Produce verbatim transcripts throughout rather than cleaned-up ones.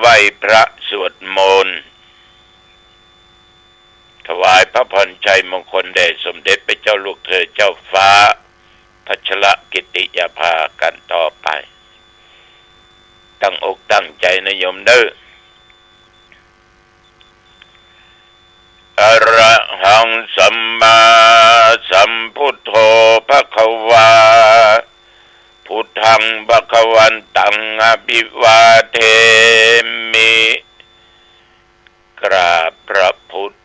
ไปพระสวดมนต์ ถวายพระพรชัยมงคลแด่สมเด็จพระเจ้าลูกเธอเจ้าฟ้า พัชรกิติยาภา กันต่อไป ตั้งอกตั้งใจ๋นะโยมเด้อ อะระหังสัมมาสัมพุทโธภะคะวา พุทธังภะคะวันตังอะภิวาเทมิ กราบพระพุทธ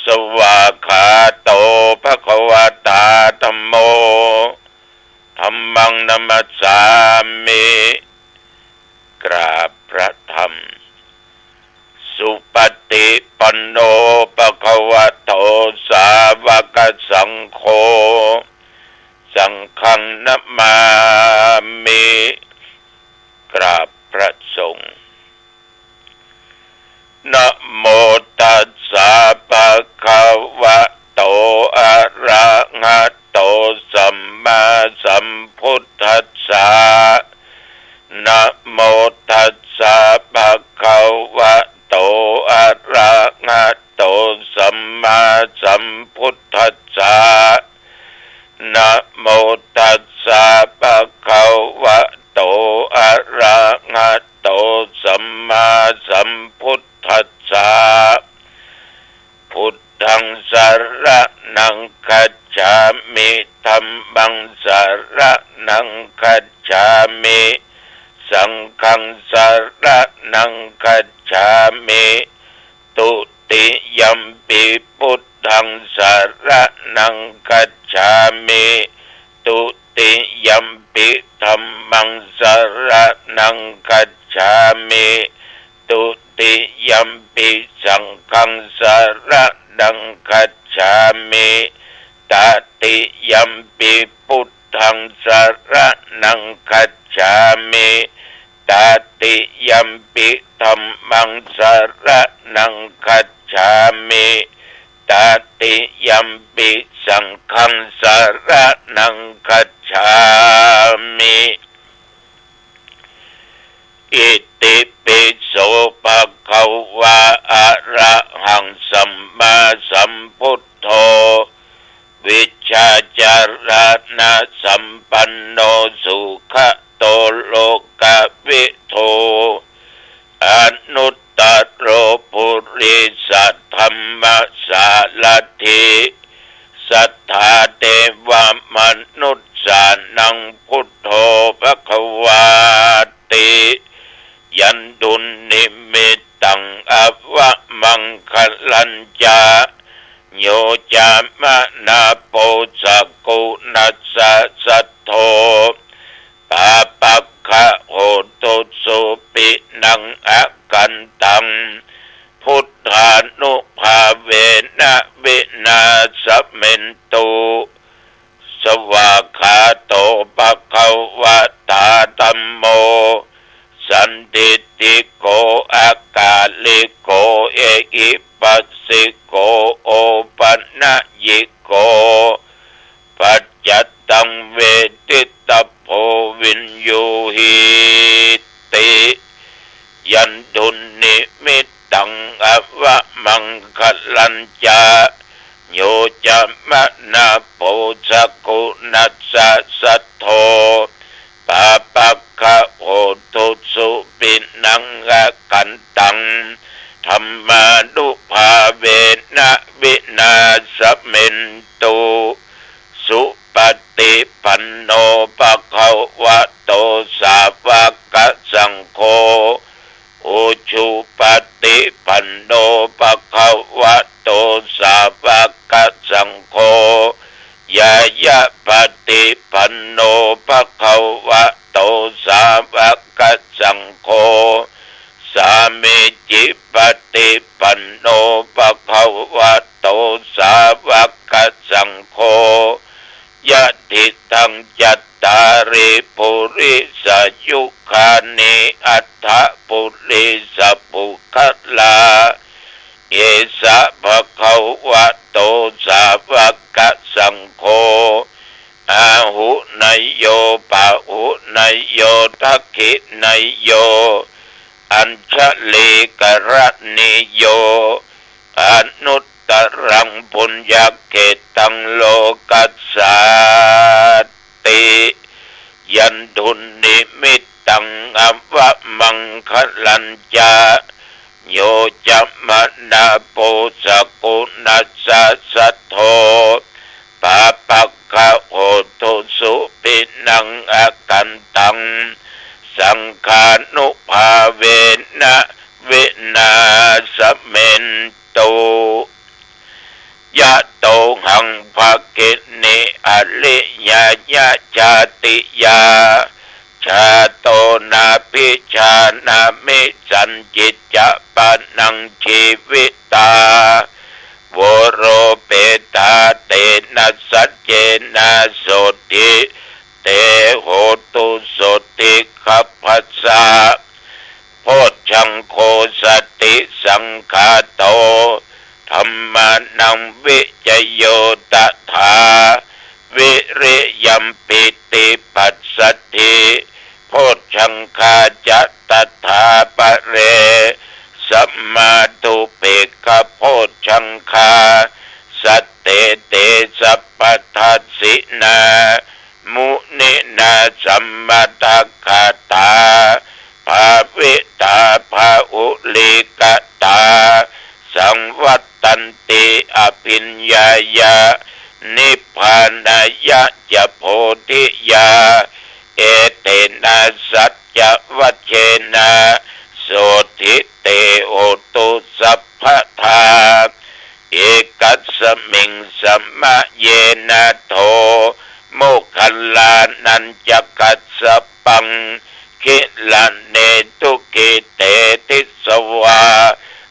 สวากขาโตภะคะวะตาธัมโม ธัมมังนะมัสสามิ กราบพระธรรม สุปฏิปันโนภะคะวะโตสาวกสังโฆ สังฆังนะมามิ กราบพระสงฆ์ นะโมตัสสะภะคะวะโต อะระหะโต สัมมาสัมพุทธัสสะ นะโมตัสสะภะคะวะโต อะระหะโต สัมมาสัมพุทธัสสะ นะโมตัสสะภะคะวะโต อะระหะโต สัมมาสัมพุทธัสสะ พุทธังสะระณังคัจฉามิ ธัมมังสะระณังคัจฉามิ สังฆังสะระณังคัจฉามิ ตุติยัมปิพุทธังสะระณังคัจฉามิ ตุติยัมปิธัมมังสะระณังคัจฉามิ ตุติยัมปิสังฆังสะระณังคัจฉามิ ตติยัมปิพุทธังสะระณังคัจฉามิ ตติยัมปิธัมมังสะระณังคัจฉามิ ตติยัมปิสังฆังสะระณังคัจฉามิ อิติปิโสภะคะวา อะระหังสัมมาสัมพุทโธ วิชชาจารณะสัมปันโน สุขะโตโลกะวิทู อนุตตะโรปุริสะธัมมะสารถิ สัทธาเทวะมนุสสานัง พุทโธภะคะวาติ ยันตุนนิมิตตัง อวะมังคะลัญจะ โย จะมะนะ โป สะกุณัสสะ สัทโธ ปาปะกะโหตุสุปินัง อกันตัง พุทธานุภาเวนะ วินาสเมนตุ สวากขาโตภะคะวะตาธัมโม สันทิฏฐิโก อะกาลิโก เอหิปัสสิโก โอปะนะยิโก ปัจจัตตังเวทิตะโพ วิญญูหีติ ยันตุนนิมิตตัง อวะมังคะลัญจะ โย จะมะนะ โป สะกุณัสสะ สัทโธ ปาปะกะโหตุสุปินัง อกันตัง ธัมมานุภาเวนะ วินาสเมนตุ สุปฏิปันโนภะคะวะโต สาวะกะสังโฆ อุจุปฏิปันโนภะคะวะโต สาวะกะสังโฆ ญาณะปฏิปันโนภะคะวะโต สาวะกะสังโฆ สามีจิปฏิปันโนภะคะวะโต สาวะกะสังโฆ ยะถิตัง จัตตาริ ปุริสายุคานิ อัฏฐะปุริสะปุคคลา เอสะภะคะวะโต สาวะกะสังโฆ อาหุเนยโย ปะหุเนยโย ทักขิเนยโย อัญชลีกรณีโย อนุตตรังปุญญเขตังโลกัสสาติ ยันตุนนิมิตตังอวมังคลัญจะ โยจะมะนาโปสกุณัสสะสัทโธ ปาปะกะโหตุสุปินังอกันตัง สังฆานุภาเวนะวินาสเมนตุ ยะโตหังภะกินิอริยายะจาติยา จาโตนาภิชานามิสัญญิจจะปะนังจีวิตา โวโรเปตาเตนะสัจเจนะโสตถิ เตโหตุโสตถิคัพพะสะ โพชฌังโคสติสังขาโต ธัมมานังวิจโยตถา วิริยัมปิติปัสสะทธิ โพชฌังคาจะตถาปะเร สัมมาตุเปกขะโพชฌังคา สัตเตเตสัพพะทัสสินา มุนินาสัมมะตะกะตา ภาวิตาภาอุลีกะตา สังวัตตันติอภิญญายะ นิพพานายะจะโพธิยา เอเตนะสัจจะวัจเจนะ โสตถิเตโหตุสัพพะทา เอกัสสะมิงสะมะเยนะโถ โมคคัลลานัญจะกัสสะปัง กิลาเนตุกิเตติสวา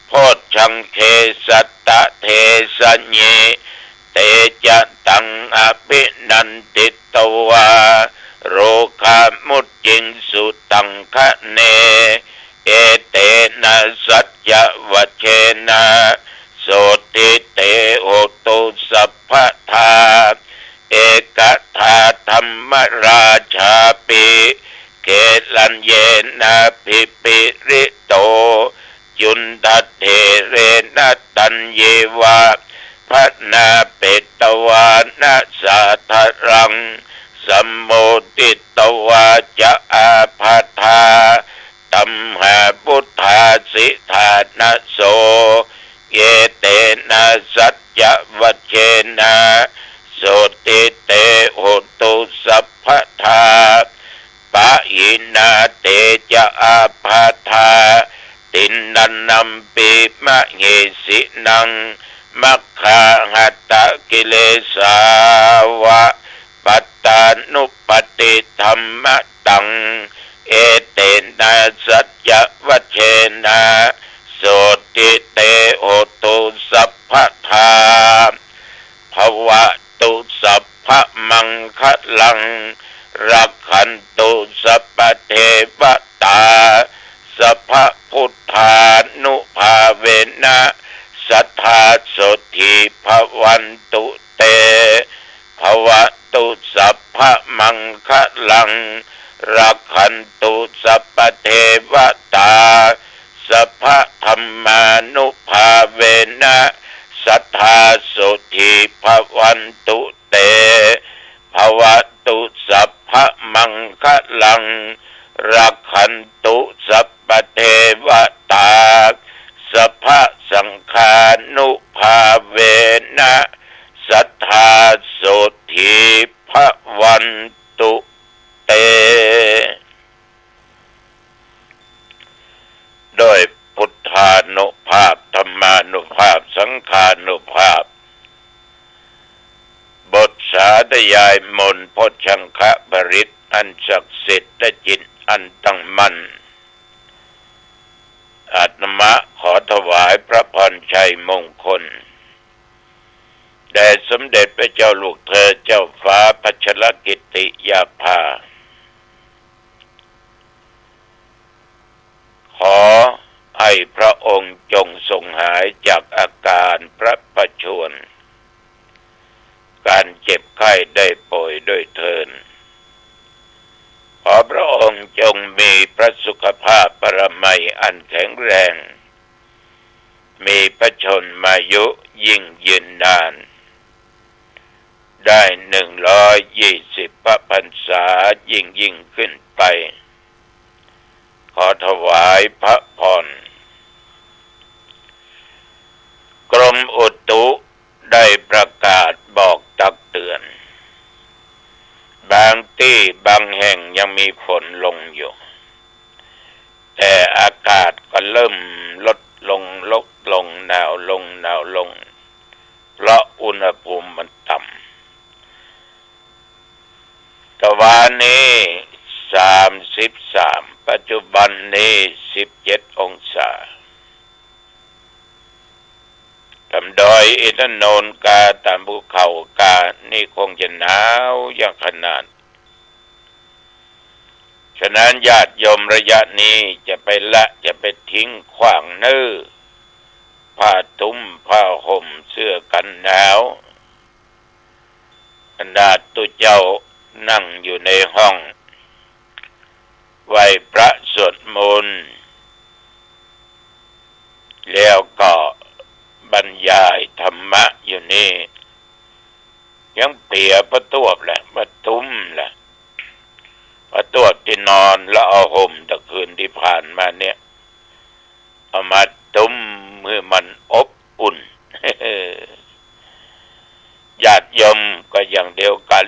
โพชฌังเขสัตตะเทสะญิ เตจะตังอภินันทิตวา โรคามุจจิงสุตังคะเน เอเตนะสัจจะวัจเจนะ โสตถิเตโหตุสัพพะทา เอกะธาธัมมราชาปิ เกลัญเยนะภิปิริโต จุณฑะเถเรนะตัญเยวะ พะนาเปตวานะสาทะรัง สัมโมทิตวาจะอาภาธา ตัมหาปุทธาสิทานะโส เอเตนะสัจจะวัจเจนะ โสตถิเตโหตุสัพพะทา ปะหินาเตจะอาภาธา ติณณัมปิมะเหสินัง มัคคาหัตถะกิเลสาวะ ปัตตานุปปาทิธัมมะตัง เอเตนะสัจจะวัจเจนะ โสตถิเตโหตุสัพพะทา ภะวะตุสัพพะมังคะลัง รักขันตุสัพพะเทวะตา สัพพะพุทธานุภาเวนะ สัตถาโสตถิภะวันตุเต ภะวะตุสัพพะมังคะลัง รักขันตุสัพพะเทวะตา สัพพะธัมมานุภาเวนะ สัตถาโสตถิภะวันตุเต ภะวะตุสัพพะมังคะลัง รักขันตุสัพพะเทวะตา สัพพะสังฆานุภาเวนะ สัตถาโสตถิภะวันตุเต ด้วยพุทธานุภาพ ธัมมานุภาพ สังฆานุภาพ บทสาธยายมนต์โพชฌังคปริตรอันศักดิ์สิทธิ์และจิตอันตั้งมั่น อาตมาขอถวายพระพรชัยมงคล แด่สมเด็จพระเจ้าลูกเธอเจ้าฟ้าพัชรกิติยาภา ขอให้พระองค์จงทรงหายจากอาการพระประชวร การเจ็บไข้ได้ป่วยด้วยเทอญ ขอพระองค์จงมีพระสุขภาพพลามัยอันแข็งแรง มีพระชนมายุยิ่งยืนนาน ได้หนึ่งร้อยยี่สิบพระพรรษายิ่งๆ ขึ้นไป ขอถวายพระพร กรมอุตุได้ประกาศบอกตักเตือน บางตี้บางแห่งยังมีฝนลงอยู่ แต่อากาศก็เริ่มลดลง ลดลง หนาวลง หนาวลง เพราะอุณหภูมิมันต่ำ ตะวานี้สามสิบสาม ปัจจุบันนี้สิบเจ็ดองศา ต๋ามดอยอินทนนท์กา ต๋ามภูเขากา นี่คงจะหนาวอย่างขนาด ฉะนั้นญาติโยมระยะนี้จะไปละ จะไปทิ้งขว้างเน่อ ผ้าตุ้ม ผ้าห่ม เสื้อกันหนาว ขนาดตุ๊เจ้านั่งอยู่ในห้องไหว้พระสวดมนต์ แล้วก็บรรยายธรรมะอยู่นี่ ยังเปียผ้าตวบแหละ ผ้าตุ้มแหละ ผ้าตวบตี้นอนแล้วเอาห่มตะคืนตี้ผ่านมาเนี่ย เอามาตุ้มหื้อมันอบอุ่น ญาติโยมก็อย่างเดียวกัน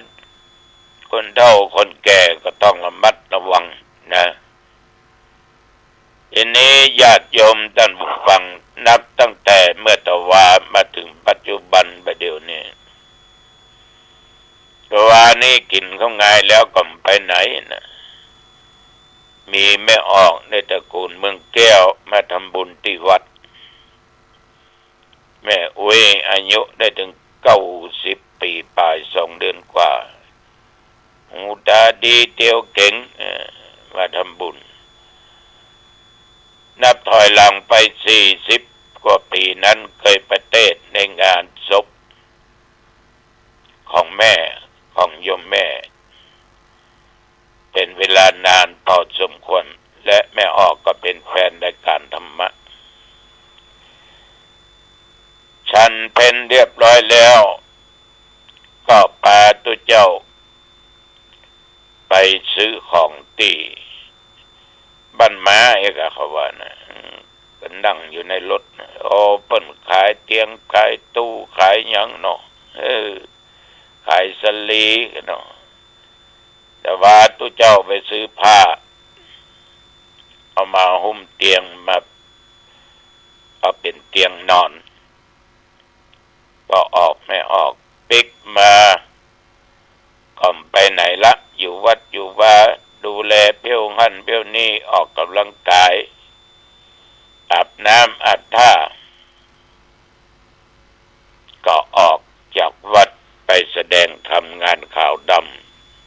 คนเฒ่าคนแก่ก็ต้องระมัดระวังนะ ทีนี้ญาติโยมต้านผู้ฟัง นับตั้งแต่เมื่อตะวามาเถิงปัจจุบันบ่าเดี่ยวนี้ ตะวานี้กิ๋นข้าวงายแล้วก็บ่ไปไหนนะ มีแม่ออกในตระกูลเมืองแก้วมาทำบุญตี้วัด แม่อุ๊ยอายุได้เถิงเก้าสิบปี๋ป๋ายสองเดือนกว่า หูต๋าดีเตียวเก๋ง เอ่อ มาทำบุญ นับถอยหลังไปสี่สิบกว่าปี๋นั้น เกยไปเตศน์ในงานศพของแม่ ของโยมแม่ เป๋นเวลานานพอสมควร และแม่ออกก็เป๋นแฟนรายก๋านธรรมะ ฉันเพลเรียบร้อยแล้ว ก็ปาตุ๊เจ้าไปซื้อของตี้บ้านม้าเอกอะ เขาว่านะ อืม ก็นั่งอยู่ในรถนะ โอ้ เปิ้นขายเตียง ขายตู้ ขายหยังเนาะ เออ ขายสะหลี๋เนาะ ตะวาตุ๊เจ้าไปซื้อผ้า เอามาหุ้มเตียง มาเอาเป๋นเตียงนอน ปอออกแม่ออกปิ๊กมา ก็บ่ไปไหนละ อยู่วัดอยู่วา ดูแลเปี้ยวหั้นเปี้ยวนี่ ออกก๋ำลังก๋าย อาบน้ำอาบท่า ก็ออกจากวัดไปแสดงธรรมงานขาวด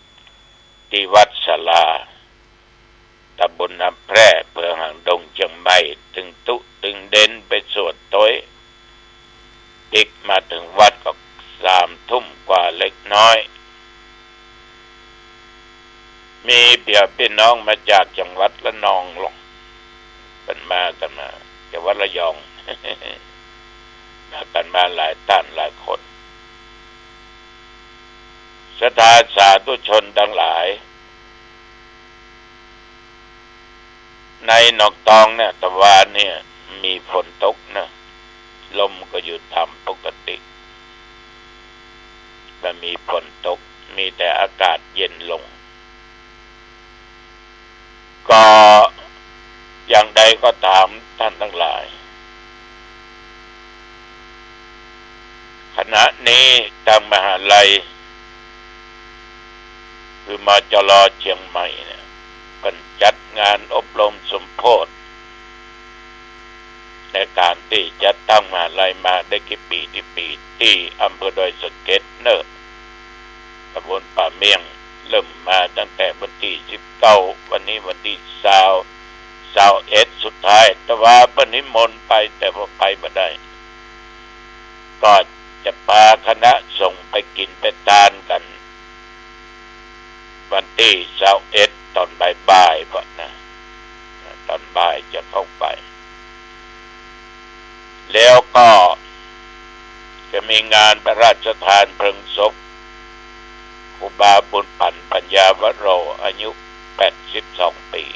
ำ ตี้วัดศาลา ต๋ำบลน้ำแพร่ อำเภอหางดง เจียงใหม่ เถิงตุ๊เถิงเด็นไปสวดโตย ปิ๊กมาเถิงวัดก็สามทุ่มกว่าเล็กน้อย มีเปียพี่น้องมาจากจังหวัดระนองลอ เปิ้นมากั๋นมา จังหวัดระยอง มากั๋นมาหลายต้านหลายคน ศรัทธาสาธุชนตังหลาย ในหนองตองเนี่ย ตะวาเนี่ย มีฝนตกนะ ลมก็อยู่ต๋ามปกติ บ่มีฝนตก มีแต่อากาศเย็นลง ก็อย่างใดก็ต๋ามต้านตังหลาย ขณะนี้ตางมหาลัย คือ มจร เจียงใหม่เนี่ย เปิ้นจัดงานอบรมสมโพธิ ในก๋านตี้จัดตั้งมหาลัยมาได้กี่ปี๋กี่ปี๋ ตี้อำเภอดอยสะเก็ดเน่อ ต๋ำบลป่าเมี่ยง เริ่มมาตั้งแต่วันตี้สิบเก้า วันนี้วันตี้ซาว ซาวเอ็ด สุดท้าย ตะวาเปิ้นนิมนต์ไป แต่ว่าไปบ่ได้ ก็จะปาคณะสงฆ์ไปกิ๋นไปตานกั๋น วันตี้ซาวเอ็ด ต๋อนบ่ายๆ พ่อนะ ต๋อนบ่ายจะเข้าไป แล้วก็จะมีงานพระราชทานเพลิงศพครูบาบุญปั่น ปัญญาวโร อายุ แปดสิบสองปี๋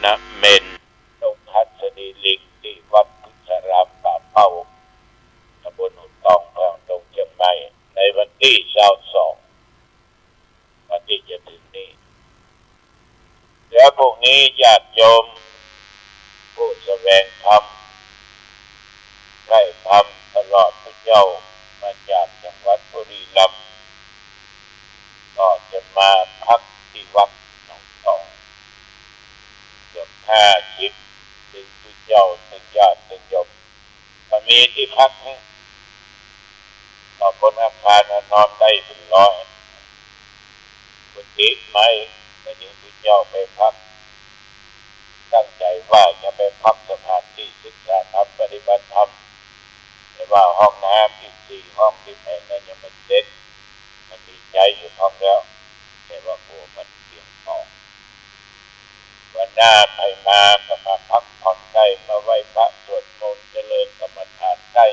ณ เมรุธาตุ ทัศนีลิง ตี้วัดพฤกษารามป่าเป้า ต๋ำบลหูตอง แขวงตงเจียงใหม่ ในวันตี้ซาวสอง วันตี้จะเถิงนี้ แล้วพรุ่งนี้ญาติโยมผู้แสวงธรรม ใคร่ธรรมตลอดผู้เจ้า มาจากจังหวัดบุรีรัมย์ ก็จะมาพักตี้วัดหนองตอง เกือบห้าสิบตึงผู้เจ้า ตึงญาติตึงโยม บ่มีตี้พักนะ บางคนอาคารนอนได้เป๋นร้อย กุฏิไม้ บ่มีผู้เจ้าไปพัก ตั้งใจ๋ว่าจะไปพักสถานตี้ศึกษาธรรม ปฏิบัติธรรม แต่ว่าห้องน้ำตี้สี่ห้องตี้แผนนั้นยังบ่เสร็จ มันมีใจ๋อยู่ห้องแล้ว แต่ว่ากั๋วบ่เปียงพอ วันหน้าใผมาก็มาพักผ่อนได้ มาไหว้พระสวดมนต์เจริญกรรมฐานได้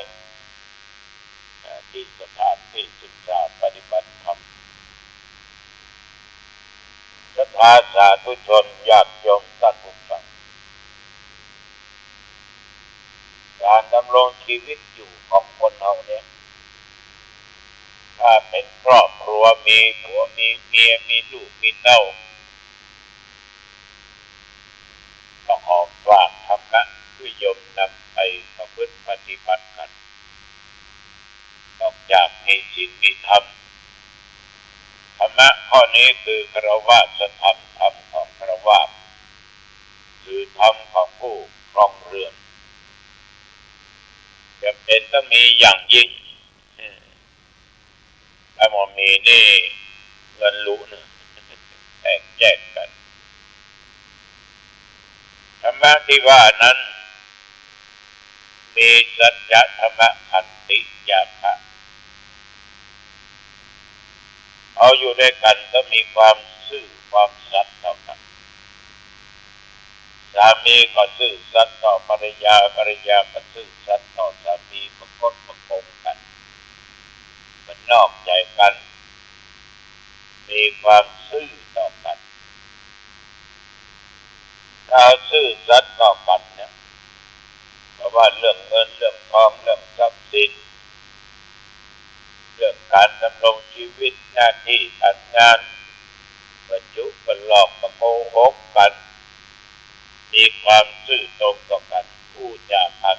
อ่า ตี้สถานตี้ศึกษาปฏิบัติธรรม ศรัทธาสาธุชนญาติโยมต้านผู้ฟัง ก๋านดำรงจีวิตอยู่ของคนเฮาเนี่ย ถ้าเป๋นครอบครัว มีผัวมีเมีย มีลูกมีเต้า ก็ขอฝากธรรมะตี้โยมนำไปประพฤติปฏิบัติกั๋น นอกจากมีศีลมีธรรม ธรรมะข้อนี้คือฆราวาสธรรม ธรรมของฆราวาส คือธรรมของผู้ครองเรือน จ๋ำเป๋นต้องมีอย่างยิ่ง ถ้าบ่มีนี่เงินลุนะ แตกแยกกั๋น ธรรมะตี้ว่านั้น มีสัจจะ ธรรมะ ขันติ จาคะ เฮาอยู่ตวยกั๋นต้องมีความซื่อความสัตย์ต่อกั๋น สามีก็ซื่อสัตย์ต่อภรรยา ภรรยาก็ซื่อสัตย์ต่อสามี บ่คดบ่โกงกั๋น บ่นอกใจ๋กั๋น มีความซื่อต่อกั๋น ถ้าซื่อสัตย์ต่อกั๋นเนี่ย บ่ว่าเรื่องเงินเรื่องทอง เรื่องทรัพย์สิน เรื่องก๋านดำรงจีวิต หน้าตี้ก๋านงาน บ่จุบ่หลอก บ่โกหกกั๋น มีความซื่อตรงต่อกั๋น อู้จ๋ากั๋น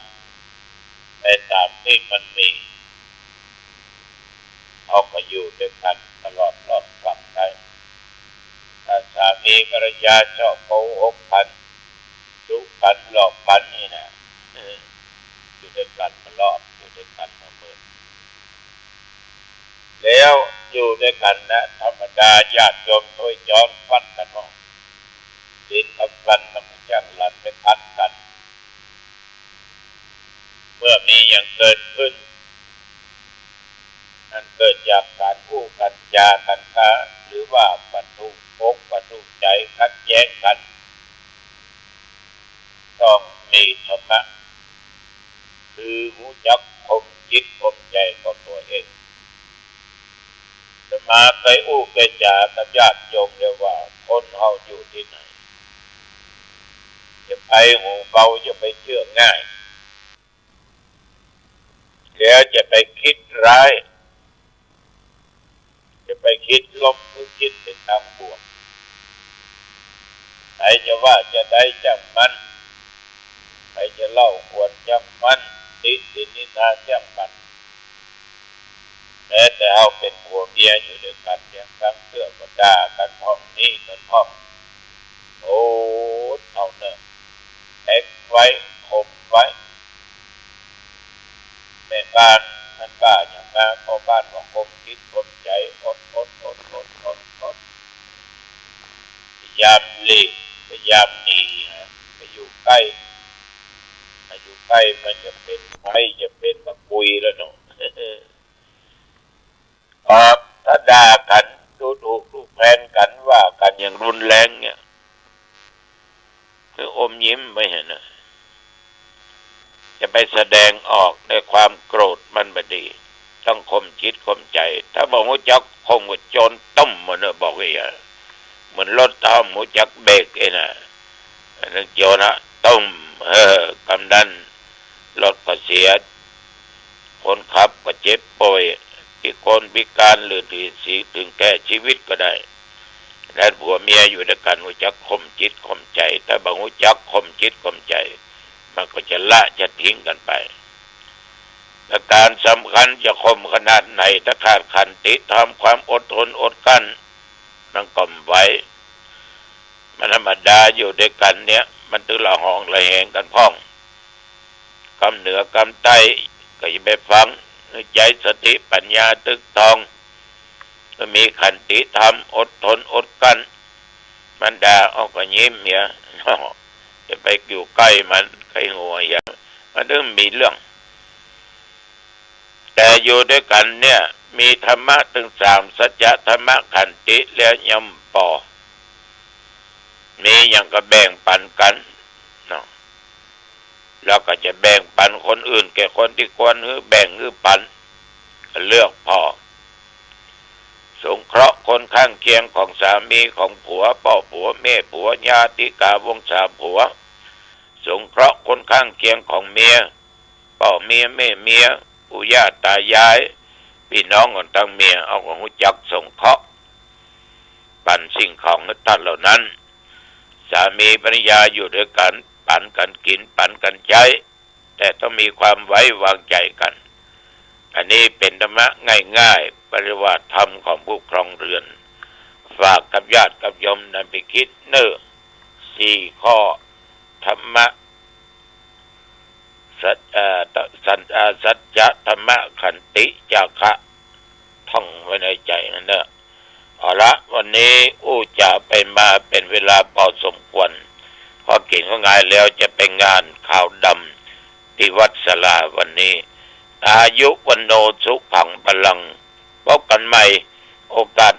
ไปต๋ามตี้มันมี เฮาก็อยู่ตวยกั๋นตลอดรอดฟังได้ ถ้าสามีภรรยาเจ้าโกหกกั๋น จุกั๋น หลอกกั๋นนี่นะ เออ อยู่ตวยกั๋นบ่รอด อยู่ตวยกั๋นบ่เมิน แล้วอยู่ตวยกั๋นนะ ธรรมดาญาติโยมถ้วยจ๊อนฟั่นกั๋นเนาะ ศีลกำฟันนำจั่งหลั่นไปกัดกั๋น เมื่อมีอย่างเกิดขึ้น อันเกิดจากก๋านอู้กั๋นจ๋ากั๋นกา หรือว่าบ่ถูกอกบ่ถูกใจ๋ขัดแย้งกั๋น ต้องมีธรรมะ คือฮู้จักข่มจิตข่มใจ๋ของตั๋วเอง อาตมาเกยอู้เกยจ๋ากับญาติโยมแล้วว่า คนเฮาอยู่ตี้ไหน จะไปหูเบา จะไปเจื้อง่าย แล้วจะไปกึ๊ดร้าย จะไปกึ๊ดลบ หรือกึ๊ดเป๋นตางบวก ใผจะว่าจาใดจ้างมัน ใผจะเล่าขวัญจ้างมัน ติฉินนินทาจ้างมัน แม้แต่เฮาเป๋นผัวเมียอยู่ตวยกั๋น ยังตั้งเตื้อก็ด่ากั๋นพ่อง นี้กั๋นพ่อง โอ้ เอาเน่อ แข็งไว้ ข่มไว้ แม่บ้านมันบ่าหยังมา พ่อบ้านก็ข่มจิตข่มใจ๋ อด อด อด พยายามหลีก พยายามหนีนะ ไปอยู่ใก้ ไปอยู่ใก้มันจะเป๋นไฟ จะเป๋นมะกุยแล้วเนาะ ครับ ถ้าด่ากั๋น ดูถูกลูก แควนกั๋นว่ากั๋นอย่างรุนแรงเนี่ย คืออมยิ้มไว้หั้นนะ จะไปแสดงออกในความโกรธมันบ่ดี ต้องข่มจิตข่มใจ๋ ถ้าบ่ฮู้จักข่มก็โจนตุ้มมันเนาะ บอกว่าอย่า เหมือนรถถ้าบ่ฮู้จักเบรกไอ้น่ะ อันนั้นโจนฮะ ตุ้ม เออ กำนั้นรถก็เสีย คนขับก็เจ็บป่วย พิกลพิการหรือถึงสี ถึงแก่ชีวิตก็ได้ และผัวเมียอยู่ด้วยกั๋นฮู้จักข่มจิตข่มใจ๋ ถ้าบ่ฮู้จักข่มจิตข่มใจ๋ มันก็จะละจะทิ้งกั๋นไป ประการสำคัญจะข่มขนาดไหน ถ้าขาดขันติธรรม ความอดทนอดกลั้น มันก็บ่ไหว มันธรรมดาอยู่ด้วยกั๋นเนี่ย มันตึงละหองละแหงกั๋นพ่อง กำเหนือกำใต้ก็อย่าไปฟัง ใจ๊สติปัญญาตึกตอง มีขันติธรรม อดทนอดกลั้น มันด่าออกก็ยิ้มเหีย อย่าไปอยู่ใก้มัน ใก้หัวเหีย มันตึงมีเรื่อง แต่อยู่ด้วยกั๋นเนี่ย มีธรรมะตึงสาม สัจจะ ธรรมะ ขันติ แล้วย่อมปอ มีหยังก็แบ่งปันกั๋นเนาะ แล้วก็จะแบ่งปันคนอื่น แก่คนตี้ควรหื้อแบ่งหื้อปัน ก็เลือกผ่อ สงเคราะห์คนข้างเคียงของสามีของผัว ป้อผัว แม่ผัว ญาติกาวงศาผัว สงเคราะห์คนข้างเคียงของเมีย ป้อเมีย แม่เมีย ปู่ย่าตายาย ปี้น้องของตังเมีย เฮาก็ฮู้จักสงเคราะห์ ปันสิ่งของหื้อต้านเหล่านั้น สามีภรรยาอยู่ด้วยกั๋น ปันกั๋นกิ๋น ปันกั๋นใจ๊ แต่ต้องมีความไว้วางใจ๋กั๋น อันนี้เป๋นธรรมะง่ายๆ ปริวาสธรรมของผู้ครองเรือน ฝากกับญาติกับโยมนำไปกึ๊ดเน่อ สี่ข้อ ธรรมะ สัจ เอ่อ ต- สัจ เอ่อ สัจจะ ธรรมะ ขันติ จาคะ ท่องไว้ในใจ๋หั้นเน่อ เอาละ วันนี้อู้จ๋าไปมาเป๋นเวลาปอสมควร พอกิ๋นข้าวงายแล้วจะไปงานขาวดำตี้วัดสาราวันนี้ อายุ วัณโณ สุขัง พลัง พบกั๋นใหม่โอกาส